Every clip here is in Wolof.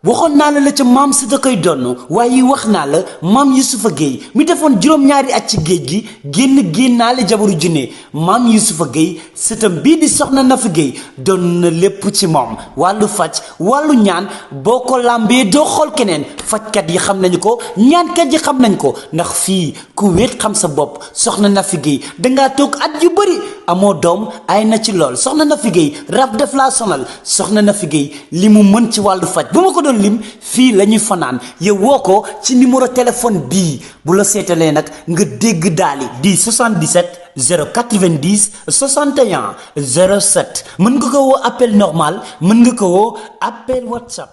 waxoon naa la ca maam si da koy donn waaye wax naa la maam Yusufa Gueye mi defoon juróom-ñaari at ci géej gi génnaale jabaru junne maam Yusufa Gueye sëtam bii di soxna Nafi Gueye doon na lépp ci moom wàllu faj wàllu ñaan boo ko làmbee doo xool keneen fajkat yi xam nañu ko ñaankat yi xam nañ ko ndax fii ku wéet xam sa bopp soxna Nafi Gueye dangaa toog at yu bëri amoo doom ay na ci lool soxna Nafi Gueye rab def laa sonal soxna Nafi Gueye li mu mën ci wàllu faj bu ma ko doon lim fii la ñuy fanaan yow woo ko ci numéro téléphone bii bu la seetalee nag nga dégg daali di 77 090 61 07 mën nga ko woo appel normal mën nga ko woo appel WhatsApp.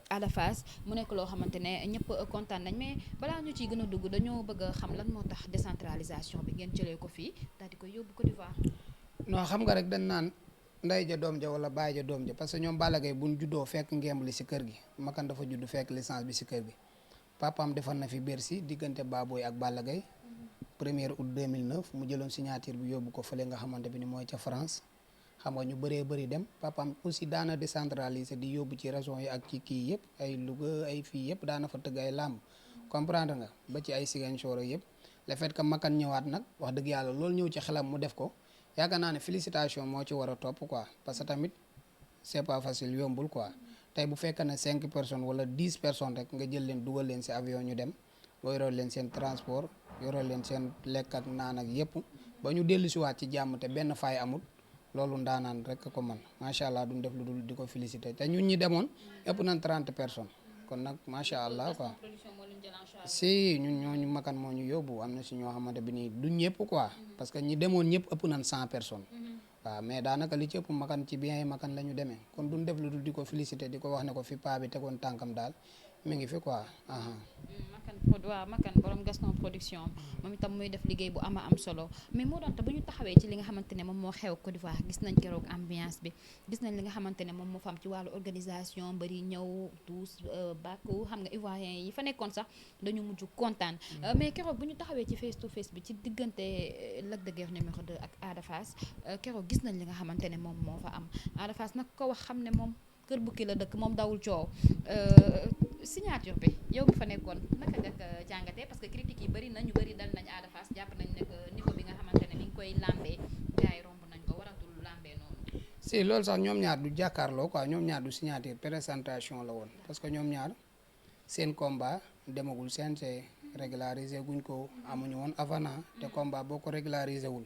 Ada Fass mu nekk loo xamante ne ñëpp kontaan nañ mais balaa ñu ciy gën a dugg dañoo bëgg a xam lan moo tax décentralisation bi ngeen jëlee ko fii daal di ko yóbbu Côte d'Ivoire. non xam nga rek dañ naan ndey ja doom ja wala baay ja doom ja parce que ñoom Balla Gaye buñ juddoo fekk ngemb li si kër gi Makan dafa judd fekk licence bi si kër gi papaam defar na fi Bercy diggante Baboy ak Balla Gaye 1er août 2009 mu jëloon signature bi yóbbu ko fële nga xamante bi ni mooy ca France xam nga ñu bëree bëri dem papaam aussi daana décentraliser di yóbbu ci régions yi ak ci kii yëpp ay Louga ay fii yëpp daana fa tëgg ay làmb comprendre nga ba ci ay Ziguinchor yëpp le fait que Makan ñëwaat nag wax dëgg yàlla loolu ñëw ci xelam mu def ko yaakaar naa ne félicitation moo ci war a topp quoi parce que tamit c'est pas facile yombul quoi tey bu fekkee ne 5 personnes wala 10 personnes rek nga jël leen dugal leen ci avion ñu dem nga yoroo leen seen transport yoroo leen seen lekk ak naan ak yëpp ba ñu dellu si waat ci jàmm te benn faay amul loolu ndaanaan rek ko man macha allah duñ def lu dul di ko féliciter te ñun ñi demoon ëpp nañ 30 personnes kon nag macha allah quoi si ñun ñooñu Makan moo ñu yóbbu am na si ñoo xamante bi nii du ñëpp quoi parce que ñi demoon ñëpp ëpp nañ 100 personnes waaw mais daanaka li ci ëpp Makan ci bien yi Makan la ñu demee kon duñ def lu dul di ko féliciter di ko wax ne ko fi paa bi tegoon tànkam daal mi ngi fi quoi. Makan borom Gaston production moom itam muy def liggéey bu ama am solo mais moo doon te bu ñu taxawee ci li nga xamante ne moom moo xew Côte d'Ivoire gis nañ keroog ambiance bi gis nañ li nga xamante ne moom moo fa am ci wàllu organisation bari ñëw tous bàkku xam nga ivoirien yi fa nekkoon sax dañu mujj kontaan mais keroog bu ñu taxawee ci face to face bi ci diggante Lac de Guiers numéro 2 ak Ada Fass keroog gis nañ li nga xamante ne moom moo fa am Ada Fass nag ko wax xam ne moom kër bukki la dëkk moom dawul coow signature bi yow mi fa nekkoon naka nga ko jàngatee parce que critiques yi bëri na ñu bëri dal nañ Ada Fass jàpp nañ ne que niveau bi nga xamante ne mi ngi koy lambee gars yi romb nañ ko waratul lambee noonu. si loolu sax ñoom ñaar du jàkkaarloo quoi ñoom ñaar du signature présentation la woon parce que ñoom ñaar seen combat demagul CNG régularisé guñ ko amuñu woon avenant te combat boo ko régularisé wul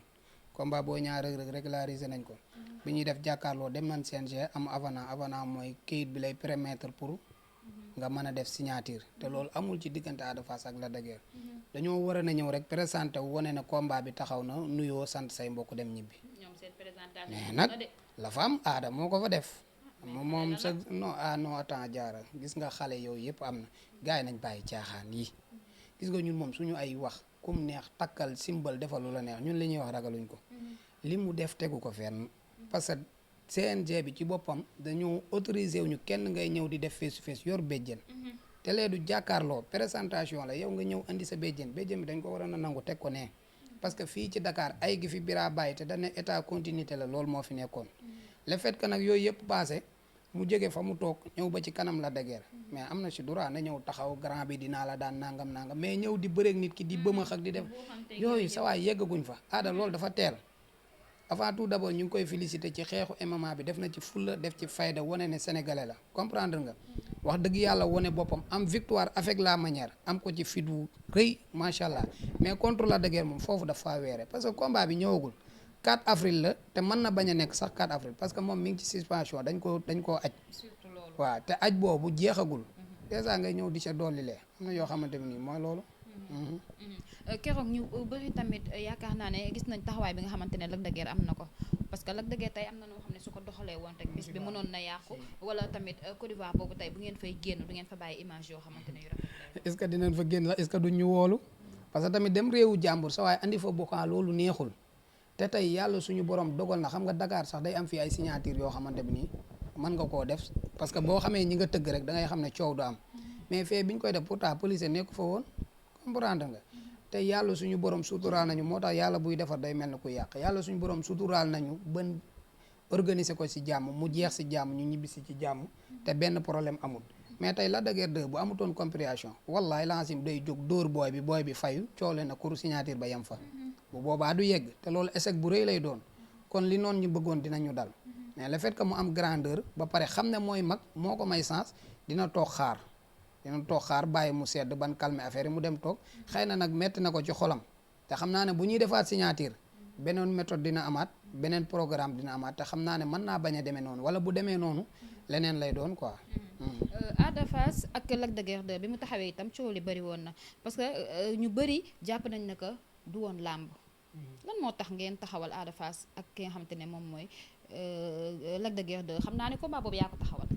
combat boo ñaar rek régularisé nañ ko bi ñuy def jàkkaarloo dem nañ CNG am avenant mooy kayit bi lay permettre pour nga mën a def signature te loolu amul ci diggante Ada Fass ak Lac de Guiers dañoo war a na ñëw rek présenté wu wane ne combat bi taxaw na nuyoo sant say mbokk dem ñibbi mais nag la fa am Ada moo ko fa def moom sa non attends jaara gis nga xale yooyu yëpp am na gars yi nañ bàyyi caaxaan yi gis nga ñun moom suñu ay wax kum neex takkal simbal defal lu la neex ñun li ñuy wax ragaluñ ko li mu def tegu ko fenn parce que CNG bi ci boppam dañoo autorisé wuñu kenn ngay ñëw di def face to face yor béjjén te lee du jàkkaarloo présentation la yow nga ñëw andi sa béjjén bi dañ ko war a nangu teg ko ne parce que fii ci Dakar ay gi fi bira bàyyi te dana état continuité la loolu moo fi nekkoon le fait que nag yooyu yëpp passé mu jóge fa mu toog ñëw ba ci kanam la dageer mais am na ci droit na ñëw taxaw grand bi dinaa la daan nangam mais ñëw di bëreeg nit ki di bëmax ak di def yooyu sa waay yeggaguñ fa Ada loolu dafa teel avant tout d'abord ñu ngi koy féliciter ci xeexu MMA bi def na ci fulla def ci fayda wane ne sénégalais la comprendre nga wax dëgg yàlla wane boppam am victoire avec la manière am ko ci fit wu rëy macha allah mais contre la dëgër moom foofu dafa weere parce que combat bi ñëwagul 4 avril la te mën na bañ a nekk sax 4 avril parce que moom mi ngi ci suspension dañ koo aj waaw te aj boobu jeexagul dèjà ngay ñëw di ca dolli lee am na yoo xamante ne nii mooy loolu. keroog ñu bëri tamit yaakaar naa ne gis nañ taxawaay bi nga xamante ne Lac de Guiers am na ko parce que Lac de Guiers tey am na noo xam ne su ko doxalee woon rek bis bi mënoon na yàqu wala tamit Côte d'Ivoire boobu tey bu ngeen fay génn du ngeen fa bàyyi image yoo xamante ne yu rafet est-ce que dinañ fa génn la est-ce que duñ ñu woolu parce que tamit dem réewu jàmbur sa waaye andi fa bokkaa loolu neexul te tey yàlla suñu borom dogal na xam nga Dakar sax day am fii ay signature yoo xamante bi nii mën nga koo def parce que boo xamee ñi nga tëgg rek da ngay xam ne coow du am mais fee biñ koy def pourtant police nekku fa woon comprendre nga te yàlla suñu borom suturaal nañu moo tax yàlla buy defar day mel ni ku yàq yàlla suñu borom suturaal nañu ban organiser ko si jàmm mu jeex si jàmm ñu ñibbisi ci jàmm te benn problème amul mais tey Lac de Guiers 2 bu amutoon compréhension wallahi lancim day jóg dóor booy bi fayu coole na kur signature ba yem fa bu boobaa du yegg te loolu échec bu rëy lay doon kon li noonu ñu bëggoon dinañu dal mais le fait que mu am grandeur ba pare xam ne mooy mag moo ko may sens dina toog xaar bàyyi mu sedd ban calmer affaire yi mu dem toog xëy na nag metti na ko ci xolam te xam naa ne bu ñuy defaat signature beneen méthode dina amaat beneen programme dina amaat te xam naa ne mën naa bañ a demee noonu wala bu demee noonu leneen lay doon quoi. Ada Fass ak Lac de Guiers 2 bi mu taxawee itam coow li bëri woon na parce que ñu bëri jàpp nañ ne que du woon làmb lan moo tax ngeen taxawal Ada Fass ak ki nga xamante ne moom mooy Lac de Guiers 2 xam naa ne combat boobu yaa ko taxawal.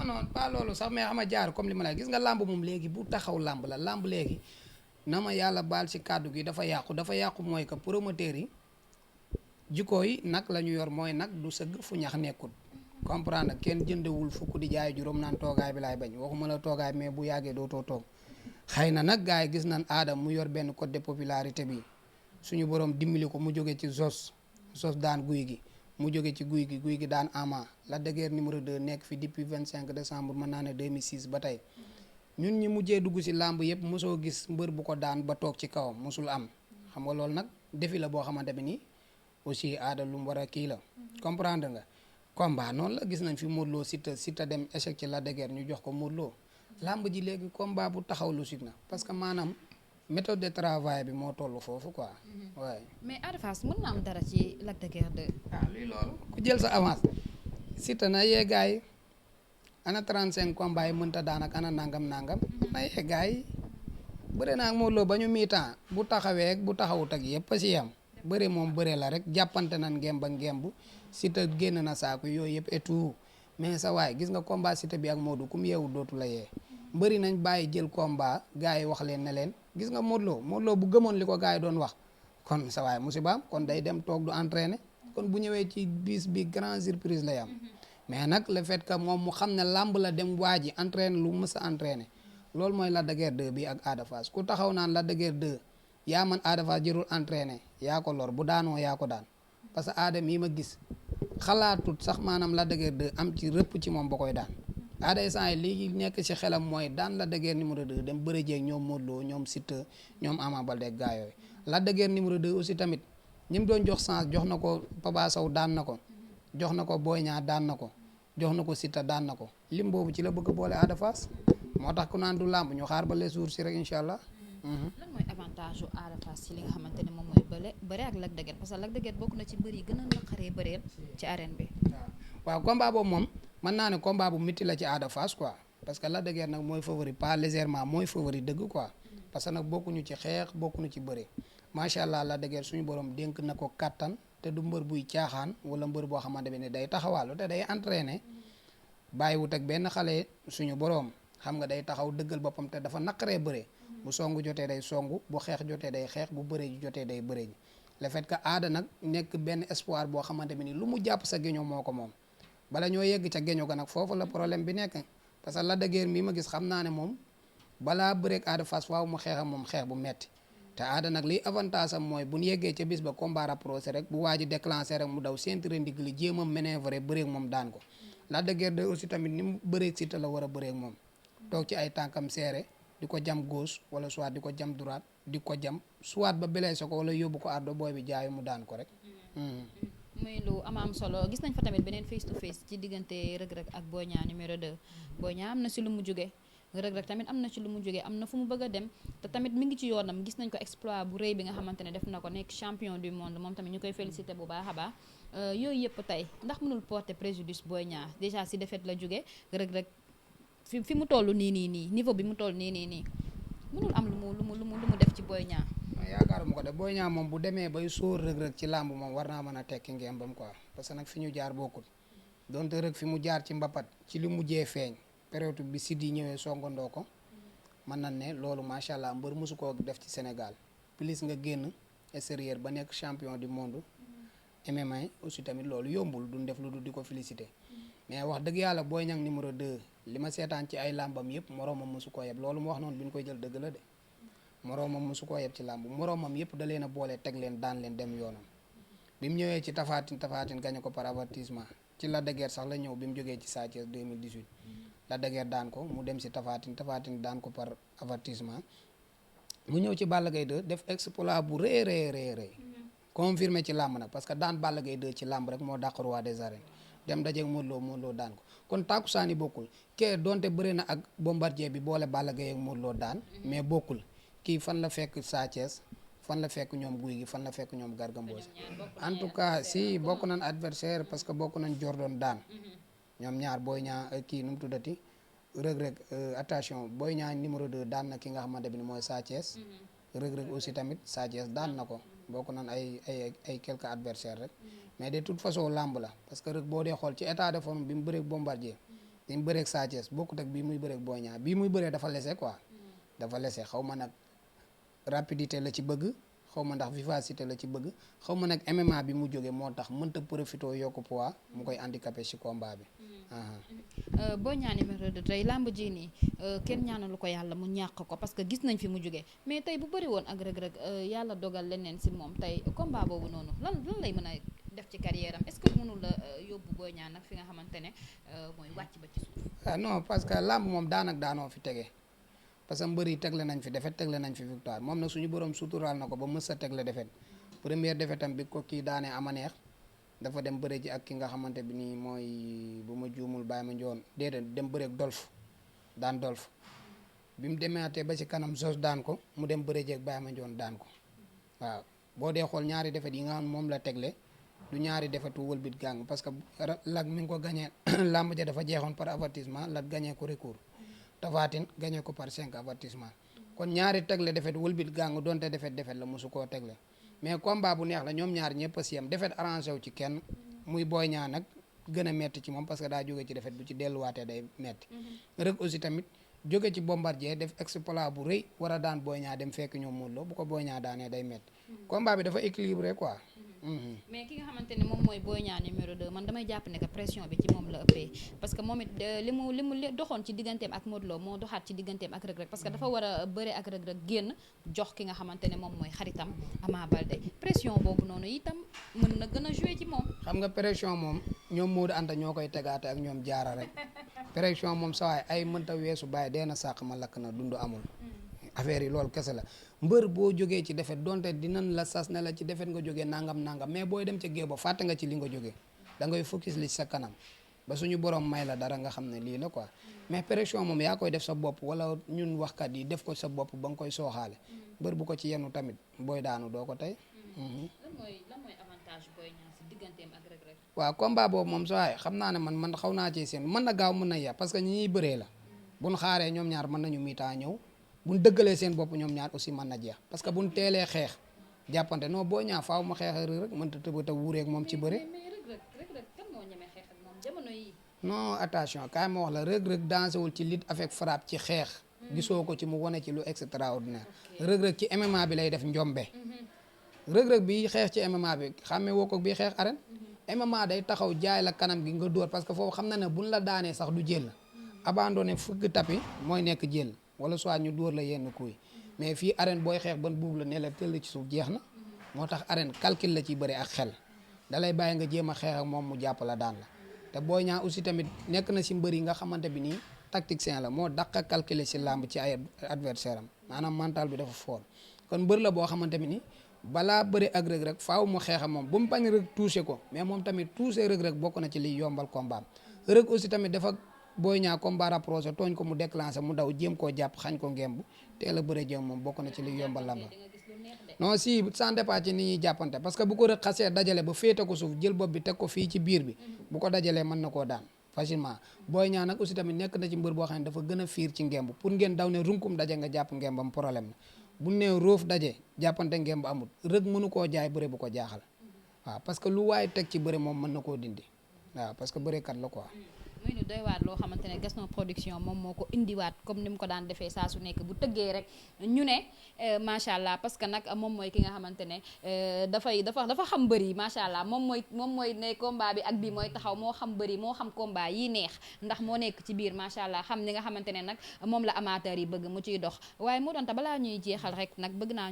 non pas loolu sax mais xam nga jaar comme li ma lay gis nga làmb moom léegi bu taxaw làmb la làmb léegi na ma yàlla baal ci kàddu gi dafa yàqu mooy que promoteurs yi jikko yi nag la ñu yor mooy nag du sëgg fu ñax nekkul comprendre kenn jëndewul fukk di jaay juróom naan toogaay bi laay bañ waxuma la toogaay mais bu yàggee dootoo toog xëy na nag gars yi gis nañ aada mu yor benn code de popularité bi suñu borom dimbali ko mu jóge ci sos daan guy gi mu jóge ci guy gi daan Ama Lac de Guiers numéro 2 nekk fi depuis 25 décembre mën naa ne 2006 ba tey ñun ñi mujjee dugg ci làmb yëpp mosoo gis mbër bu ko daan ba toog ci kawam mosul am xam nga loolu nag défi la boo xamante bi nii aussi aada lu mu war a kii la comprendre nga combat noonu la gis nañ fi Modou Lo Siteu dem échec ci Lac de Guiers ñu jox ko Modou Lo làmb ji léegi combat bu taxaw lu sit na parce que maanaam méthode de travail bi moo toll foofu quoi waaye mais Ada Fass mën na am dara ci Lac de Guiers 2. luy loolu ku jël sa avance Siteu na yee gars yi ana 35 combat yi mënta daan ak ana nangam na yee gars yi bëre naa ak Modou Lo ba ñu mi-temps bu taxawee ak bu taxawut ak yëpp a si yam bëre moom bëre la rek jàppante nan ngemb ak ngemb Siteu génn na saako yooyu yëpp et tout mais sa waay gis nga combat Siteu bi ak Modou ku mu yeewu dootu la yee mbëri nañ bàyyi jël combat gars yi wax leen ne leen gis nga Modou Lo bu gëmoon li ko gars yi doon wax kon sa waay musibaam kon day dem toog du entraîner kon bu ñëwee ci bis bi grand surprise lay am mais nag le fait que moom mu xam ne làmb la dem waa ji entraîner lu mës a entraîner loolu mooy Lac de Guiers 2 bi ak Ada Fass ku taxaw naan Lac de Guiers 2 yaa man Ada Fass jërul entraîner yaa ko lor bu daanoo yaa ko daan parce que Ada mii ma gis xalaatut sax maanaam Lac de Guiers 2 am ci rëpp ci moom ba koy daan Ada instant yi lii nekk ci xelam mooy daan Lac de Guiers numéro 2 dem bëre jeeg ñoom Modou Lo ñoom Siteu ñoom Ama Baldé gaa yooyu Lac de Guiers numéro 2 aussi tamit ñi mu doon jox chance jox na ko Papa Sow daan na ko jox na ko Boy Niang daan na ko jox na ko Siteu daan na ko lim boobu ci la bëgg boole Ada Fass moo tax ku naan du làmb ñu xaar ba les jours si rek incha allah. lan mooy avantage su Ada Fass ci li nga xamante ne moom mooy bëre ak Lac de Guiers parce que Lac de Guiers bokk na ci mbër yi gën a naqaree bëreel ci arène bi. waaw combat boobu moom mën naa ne combat bu métti la ci Ada Fass quoi parce que Lac de Guiers nag mooy favori pas légèrement mooy favori dëgg quoi parce que nag bokkuñu ci xeex bokkuñu ci bëre macha allah Lac de Guiers suñu borom dénk na ko kattan te du mbër buy caaxaan wala mbër boo xamante ne day taxawaalu te day entraîner bàyyiwut ak benn xale suñu borom xam nga day taxaw dëggal boppam te dafa naqaree bëre bu songu jotee day songu bu xeex jotee day xeex bu bëre ji jotee day bëre ji le fait que Ada nag nekk benn espoir boo xamante ne ni lu mu jàpp sa géño moo ko moom bala ñoo yegg ca géño ga nag foofu la problème bi nekk parce que Lac de Guiers mii ma gis xam naa ne moom balaa bëreeg Ada Fass waaw mu xeex ak moom xeex bu metti te Ada nag liy avantage am mooy bu ñu yeggee ca bis ba combat rapproché rek bu waa ji déclenché rek mu daw ceinture ndigg li jéem a manœuvrer bëreeg moom daan ko Lac de Guiers 2 aussi tamit ni mu bëreeg Siteu la war a bëreeg moom toog ci ay tànkam seere di ko jam gauche wala soit di ko jam droite di ko jam soit ba blessé ko wala yóbbu ko ardo booy bi jaayu mu daan ko rek. muy lu am solo gis nañ fa tamit beneen face to face ci diggante Reug Reug ak Boy Niang numéro 2 Boy Niang am na si lu mu jóge Reug Reug tamit am na ci lu mu jógee am na fu mu bëgg a dem te tamit mi ngi ci yoonam gis nañ ko exploit bu rëy bi nga xamante ne def na ko nekk champion du monde moom tamit ñu koy félicité bu baax a baax yooyu yëpp tey ndax mënul porter préjudice Boy Niang déjà si défaite la jóge Reug Reug fi mu toll nii niveau bi mu toll nii mënul am lu mu def ci Boy Niang. yaakaaruma ko de Boy Niang moom bu demee bay sóor Reug Reug ci làmb moom war naa mën a tekki ngembam quoi parce que nag fi ñu jaar bokkul donte Reug fi mu jaar ci mbapat ci li mujjee feeñ période bi Sidi yi ñëwee songandoo ko mën na ne loolu macha allah mbër mosu koo def ci Sénégal plus nga génn extérieur ba nekk champion du monde MMA aussi tamit loolu yombul duñ def lu dul di ko féliciter mais wax dëgg yàlla Boy Niang numéro 2 li ma seetaan ci ay làmbam yëpp moroomam mosu koo yeb loolu mu wax noonu bi ñu koy jël dëgg la de moroomam mosu koo yeb ci làmb moroomam yëpp da leen a boole teg leen daan leen dem yoonam bi mu ñëwee ci tafaatin gañe ko par avertissement ci Lac de Guiers sax la ñëw bi mu jógee ci Sa Thiès 2018 Lac de Guiers daan ko mu dem si Tapha Tine daan ko par avertissement mu ñëw ci Balla Gaye 2 def exploit bu rëy confirmé ci làmb nag parce que daan Balla Gaye 2 ci làmb rek moo dàq roi des arènes dem dajeeg Modou Lo daan ko kon tàkkusaan yi bokkul kee donte bëri na ak Bombardier bi boole Balla Gaye ak Modou Lo daan mais bokkul kii fan la fekk Sa Thiès fan la fekk ñoom Gouye Gui fan la fekk ñoom Garga Mbossé en tout cas si bokk nañ adversaire parce que bokk nañ Jordan daan ñoom ñaar Boy Niang kii nu mu tuddati Reug attention Boy Niang numéro 2 daan na ki nga xamante bi ni mooy Sa Thiès Reug aussi tamit Sa Thiès daan na ko bokk nañ ay quelques adversaires rek mais de toute façon làmb la parce que Reug boo dee xool ci état de forme bi mu bëreeg Bombardier bi mu bëreeg Sa Thiès bokkut ak bii muy bëreeg Boy Niang bii muy bëree dafa lese quoi dafa lese xaw ma nag rapidité la ci bëgg xaw ma ndax vivacité la ci bëgg xaw ma nag MMA bi mu jógee moo tax mënta profité yokku poids mu koy handicapé ci combat bi. Boy Niang numéro 2 tey làmb ji nii kenn ñaanalu ko yàlla mu ñàkk ko parce que gis nañ fi mu jógee mais tey bu bëri woon ak Reug Reug yàlla dogal leneen si moom tey combat boobu noonu lan lay mën a def ci carrière am est-ce que mënul la yóbbu Boy Niang nag fi nga xamante ne mooy wàcc ba ci suuf. ah non parce que làmb moom daanoo fi tegee. parce que mbër yi tegle nañ fi défaite tegle nañ fi victoire moom nag suñu borom suturaal na ko ba mës a tegle défaite première défaite am bi ko kii daanee ama neex dafa dem bëre ji ak ki nga xamante bi nii mooy bu ma juumul bàyyi ma njoon déedéet dem bëre ak Dolf daan Dolf bi mu demaatee ba ci kanam Zos daan ko mu dem bëre ji ak bàyyi ma njoon daan ko waaw boo dee xool ñaari défaite yi nga xam moom la tegle du ñaari défaite wëlbit gang parce que Lac mi ngi ko gagné làmb ja dafa jeexoon par avertissement Lac gagné ko recours Tapha Tine gagné ko par 5 avertissement kon ñaari tegle defet wëlbit gàng donte defet la mosu koo tegle mais combat bu neex la ñoom ñaar ñëpp a si yam defet arrangé wu ci kenn muy Boy Niang nag gën a metti ci moom parce que daa jóge ci defet bu ci delluwaatee day metti Reug aussi tamit jóge ci Bombardier def exploit bu rëy war a daan Boy Niang dem fekk ñoom Modou Lo bu ko Boy Niang daanee day metti combat bi dafa équilibré quoi. mais ki nga xamante ne moom mooy Boy Niang numéro 2 man damay jàpp ne que pression bi ci moom la ëppee parce que moom it li mu doxoon ci digganteem ak Modou Lo moo doxaat ci digganteem ak Reug Reug parce que dafa war a bëre ak Reug Reug génn jox ki nga xamante ne moom mooy xaritam Ama Baldé pression boobu noonu itam mën na gën a joué ci moom. xam nga pression moom ñoom Modou Anta ñoo koy tegaate ak ñoom jaara rek pression moom sa waay ay mënta weesu bàyyi dee na sàq ma lakk na dund amul. affaire yi loolu kese la mbër boo jógee ci defet donte dinañ la sas ne la ci defet nga jógee nangam mais booy dem ca géew ba fàtte nga ci li nga jógee da ngay focus li sa kanam ba suñu borom may la dara nga xam ne lii la quoi mais pression moom yaa koy def sa bopp wala ñun waxkat yi def ko sa bopp ba nga koy sooxaale mbër bu ko ci yenu tamit booy daanu doo ko tey. lan mooy avantage Boy Niang si digganteem ak Reug Reug. waaw combat boobu moom soo waay xam naa ne man xaw naa ci seen mën na gaaw mën na yeex parce que ñi ñuy bëree la buñ xaaree ñoom ñaar mën nañu miitaa ñëw buñ dëggalee seen bopp ñoom ñaar aussi mën na jeex parce que buñ teelee xeex jàppante non Boy Niang faaw ma xeex ak Reug Reug mënta tëbata wuureeg moom ci bëre. mais Reug Reug kan moo ñeme xeex ak moom jamono yi. non attention kaay ma wax la Reug Reug dansé wul ci lutte avec frappe ci xeex. gisoo ko ci mu wane ci lu extraordinaire. Reug Reug ci MMA bi lay def njombe. Reug Reug bi xeex ci MMA bi xàmme woo ko bii xeex arène. MMA day taxaw jaay la kanam gi nga dóor parce que foofu xam na ne buñ la daanee sax du jël. abandonné fukk tapi mooy nekk jël wala soit ñu dóor la yenn kuy mais fii arène booy xeex ban buub la ne la tëll ci suuf jeex na. moo tax arène calcul la ciy bëri ak xel. dalay bàyyi nga jéem a xeex ak moom mu jàpp la daan la te Boy Niang aussi tamit nekk na si mbër yi nga xamante bi nii tacticien la moo daq a calculer si làmb ci ay adversaire am maanaam mental bi dafa fort kon mbër la boo xamante bi nii balaa bëri ak Reug Reug faaw mu xeex ak moom bu mu bañ Reug touché ko mais moom tamit touché Reug Reug bokk na ci liy yombal combat am Reug aussi tamit dafa Boy Niang combat rapproché tooñ ko mu déclenché mu daw jéem koo jàpp xañ ko ngemb teel a bëre jëm moom bokk na ci liy yombal làmb non si sans départ ci ni ñuy jàppante parce que bu ko Reug xasee dajale ba féete ko suuf jël bopp bi teg ko fii ci biir bi bu ko dajalee mën na koo daan facilement Boy Niang nag aussi tamit nekk na ci mbër boo xam ne dafa gën a fiir ci ngemb pour ngeen daw ne runkum daje nga jàpp ngembam problème la bu nee róof daje jàppante ngemb amul Reug mënu koo jaay bëre bu ko jaaxal waaw parce que lu waaye teg ci bëre moom mën na koo dindi waaw parce que bërekat la quoi. muy nu doy waat loo xamante ne Gaston Production moom moo ko indiwaat comme ni mu ko daan defee saa su nekk bu tëggee rek ñu ne macha allah parce que nag moom mooy ki nga xamante ne dafa xam bëri macha allah moom mooy ne combat bi ak bii mooy taxaw moo xam bëri moo xam combat yi neex ndax moo nekk ci biir macha allah xam li nga xamante ne nag moom la amateur yi bëgg mu ciy dox waaye moo doon ta balaa ñuy jeexal rek nag bëgg naa